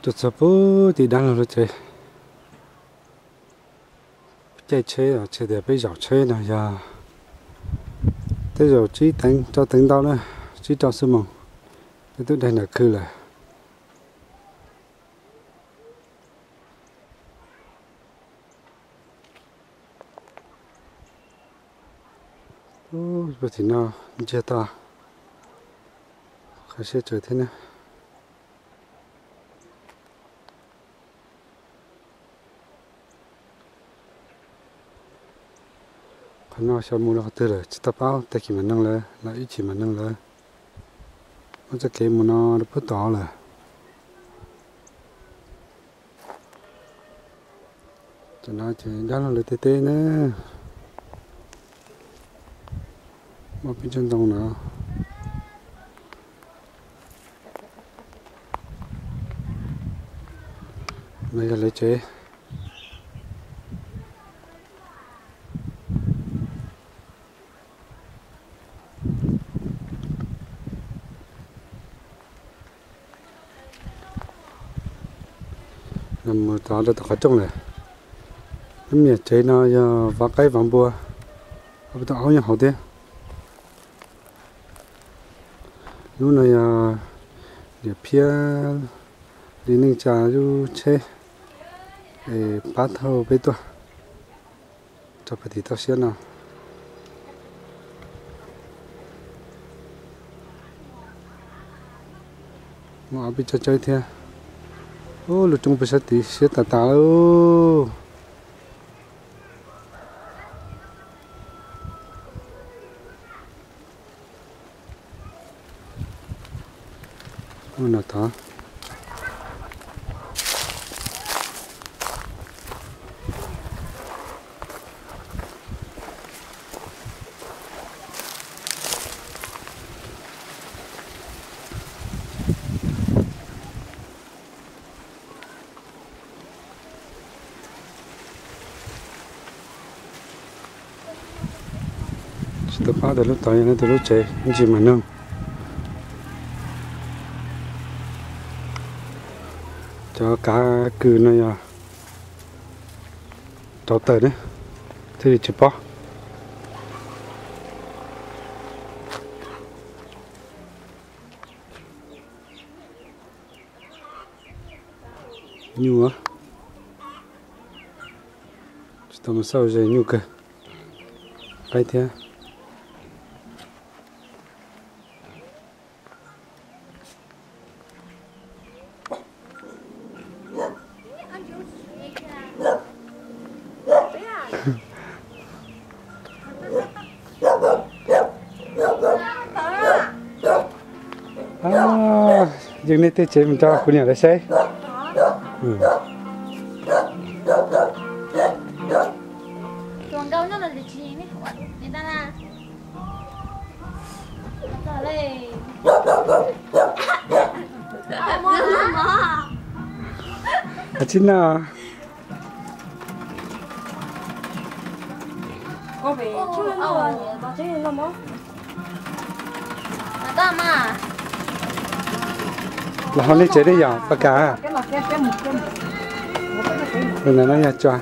Tuaj txog puag tim dab laug lub tsev. Caij tsheb, tsheb tias peb zaum tsheb no yog tej zaum tsib teev rau teev ntau na, tsib rau xuab moos, peb twb daig nram khw lawm. Puag tim no ntsiag to, qhov siab tsawv thiab na. Qhov no xyov mus rau qhov twg lawm, tsis tau paub, tag kis mam noog lawv los ib chim mam noog lawv. Muab txoj kev mus no rau puag tod lawm. Cov no ces dab laug lawv tej teb na. Muaj peb tsob ntoo no. No yog lawv tsev. Mus tod rau tom qhov rooj lawm. Lub me nyuam tsev no yog vov qaib vov npua, puas tau aub nyob hauv thiab. Lub no yog niam phiab li neej tsa lub tsheb es pab thauj peb tuaj rau puag tim toj siab no. Muaj ob peb tsob tsawb thiab. Ub, lub roob puag sab tid siab tas tas lauj. Ub no tod. Tsis tau paub tias lub tod yog leej twg lub tsev, ib ntsis mam noog. Cov kav kws no yog rauv taws ne, thiaj li tsis pob. Nyuj, tsis tau mus xauj ze nyuj kawg, qaib thiab. Yeej nej tej tsev mus rau kuv niam lawv saib. Tsis na. Los hauv nej tsev ne yom, pas kas. Tus no yog tso.